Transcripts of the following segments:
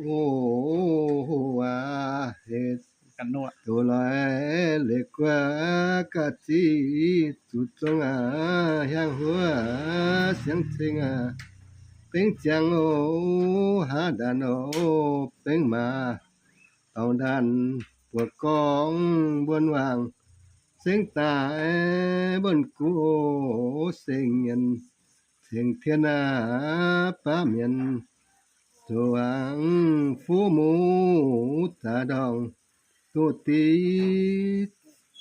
ໂອ້ ຫາເຮັດ ກັນນົວະ ໂຕລອຍເລກກວ່າກະຈີ ສຸດຈົ່ງອາຫາງຫົວ ສຽງເສັງອາເປັງຈຽງໂອ ຫາດັນໂອເປັງມາ ຕ້ອງດັນປວດກອງບວນຫວ່າງ ເສັງຕາຍບົນກູໂອ ເສັງເຫງັນ ເສັງທຽນອາປາມຽນ ສວ່າງຟູໝູຕາດອງ ຕຸຕີ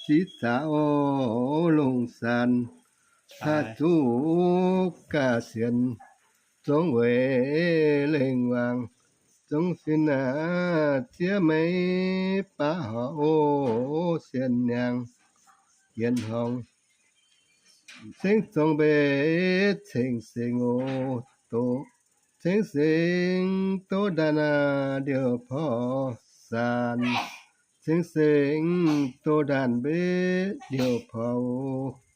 ຈິດຕາໂອລົງສານ ພະຈຸກກະສຽນ ຈົ່ງເວເລັງວາງ ຈົ່ງສິນນາເຈຍໄມປາຫໍໂອ ສຽນຍາງ ຫຽນຫ້ອງ ເສັງຈົ່ງເບ ເສັງເສັງໂອໂຕ ເສັງເສັງໂຕດານາດຽວພໍສານ ເສັງເສັງໂຕດານເບ ດຽວພໍ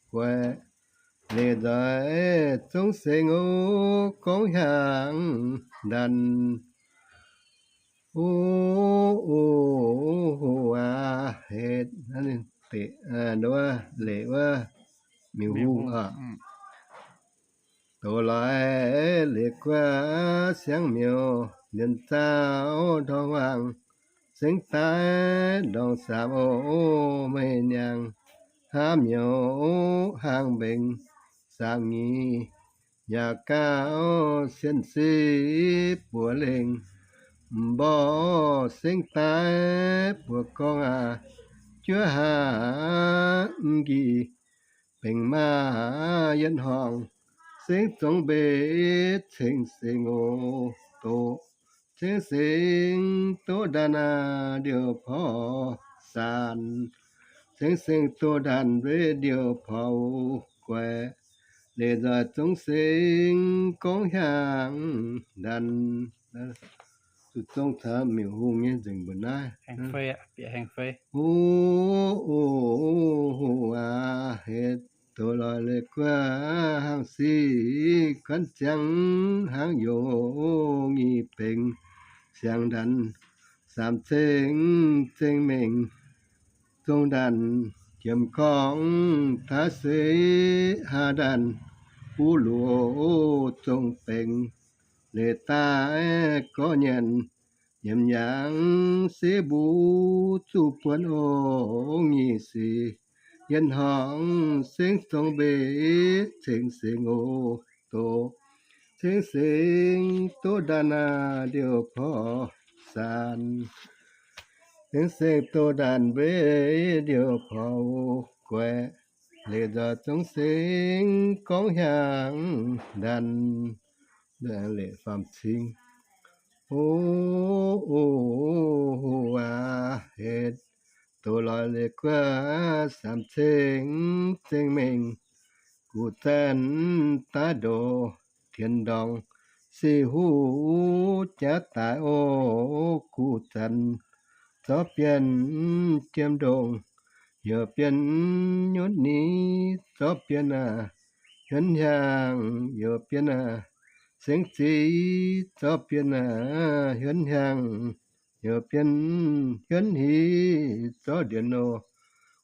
ແກວ ເລດອຍ ຈົ່ງເສັງໂອ ກອງຫາງດັນ ໂອ ໂອ ໂອ ອາ ເຮັດ ອັນນີ້ເຕະ ອາ ໂດ ເລ ວ່າ ມິວ ມິວ ອາ ອືມ ໂຕລອຍເລກກວ່າ ສຽງມິວ ເນນຕາວ ດອງຫວ່າງ ເສັງຕາຍ ດອງສາມໂອ ໄມຍາງ ຫາມໂຍ ຫາງເບັງ ສາງກີ ຢາກາວ ສຽນສີ ປົວເລັງ ບໍ່ ເສັງຕາຍ ປົວກອງອາ ຈົວຫາ ອືມ ກີ ເປັງມາ ຢຽນຫ້ອງ ເສັງຈົ່ງເບ ເສັງເສັງໂອໂຕ ເສັງເສັງໂຕດານາດຽວພໍສານ ເສັງເສັງໂຕດານເວດຽວພໍແກວ ເລດອຍຈົ່ງເສັງກອງຫາງດັນ ສຸດຈົ່ງເທີມີຫູງເງຍຈຶ່ງບໍ່ນາຍ ແຮງເຟຍ ປຽແຮງເຟຍ ໂອ ໂອ ໂອ ອາ ເຮັດ ໂຕລອຍເລກກວ່າ ຫາງສີ ກັນຈຽງ ຫາງໂຍ ງີເປັງ ສຽງດັນ ສາມເສັງ ເສັງເມັງ ຈົ່ງດັນ ຈຽມຂອງ ທາເສ ຫາດັນ ປູລູ ຈົ່ງເປັງ ເລຕາຍ ກໍຍຽນ ຢ້ຽມຢາງ ເສບູ ຈູປວນໂອ ງີສີ ຢຽນຫ້ອງ ເສັງຈົ່ງເບ ເສັງເສັງໂອໂຕ ເສັງເສັງໂຕດານາດຽວພໍສານ ເສັງເສັງໂຕດານເບ ດຽວພໍແກວ ເລດອຍຈົ່ງເສັງກອງຫາງດັນ ເລຟາມຊິງ ໂອ ໂອ ໂອ ອາ ເຮັດ ໂຕລອຍເລກກວ່າ ສາມເສັງ ເສັງເມັງ ກູແຕນ ຕາໂດ ທຽນດອງ ສີຫູ ຈາຕາໂອ ກູຈັນ ຈອປຽນ ຈຽມດົງ ເຫຍປຽນ ຍົດນີ ຈອບປຽນອາ ເຮືອນຫາງ ເຫຍປຽນອາ ເສັງຈີ ຈອບປຽນອາ ເຮືອນຫາງ ເຫຍປຽນ ເຮືອນຫີ ຈອດຽນໂອ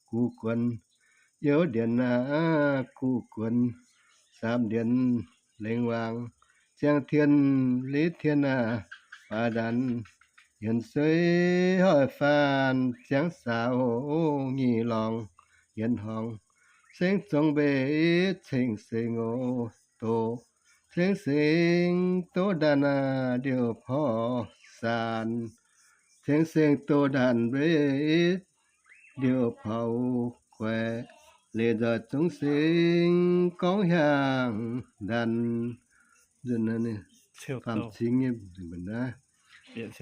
ກູກວນ ເຫຍວດຽນອາ ກູກວນ ສາມດຽນ ເລັງວາງ ຈຽງທຽນ ລີທຽນອາ ປາດັນ ເຫຍນເຊີຍ ຫ້ອຍຟານ ຈຽງສາວ ງີລອງ ເຫຍນຫ້ອງ ເສັງຈົງເບ ເສັງເສັງໂອໂຕ ເສັງເສັງໂຕດານາ ດຽວພໍສານ ເສັງເສັງໂຕດານເບ ດຽວເຜົາແຄວ ເລດອຍຈົງເສັງ ກອງຫາງດັນ ເດີນນັ້ນນີ້ ຄວາມຈິງນີ້ບັນດາ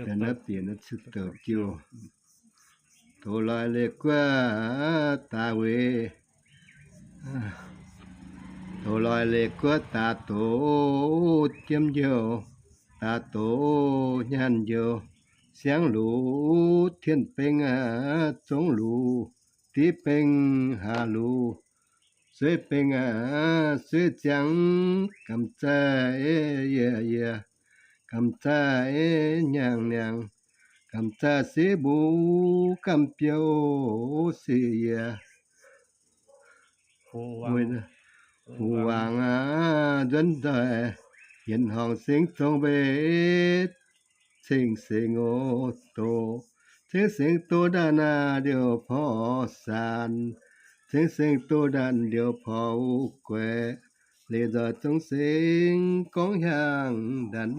ເປັນລະປຽນນະຊິເຕີກິວ ໂຕລອຍເລກກວ່າຕາເວ ໂຕລອຍເລກກວ່າຕາໂຕ ຈຽມຢຽວ ຕາໂຕຍານຢຽວ ສຽງຫຼູ ທຽນເປັງອາ ຈົງຫຼູ ຕີເປັງຫາຫຼູ ເສຍເປັງອາ ເສຍຈຽງ ກຳຈາເຢຍເຢຍ ກຳຈາເອຍາງນຽງ ກຳຈາສີບູ ກຳປຽວສີເຢຍ ຫູຫວ່າງອາ ຈົນໄດ້ຍິນຮ້ອງເສຍງໂຈງເບດ ເສັງເສັງໂອໂຕ ເສັງເສັງໂຕດານາດຽວພໍສານ ເສັງເສັງໂຕດານດຽວພໍແກວ ເລດອຍຕົງເສັງກອງຢ່າງດັນ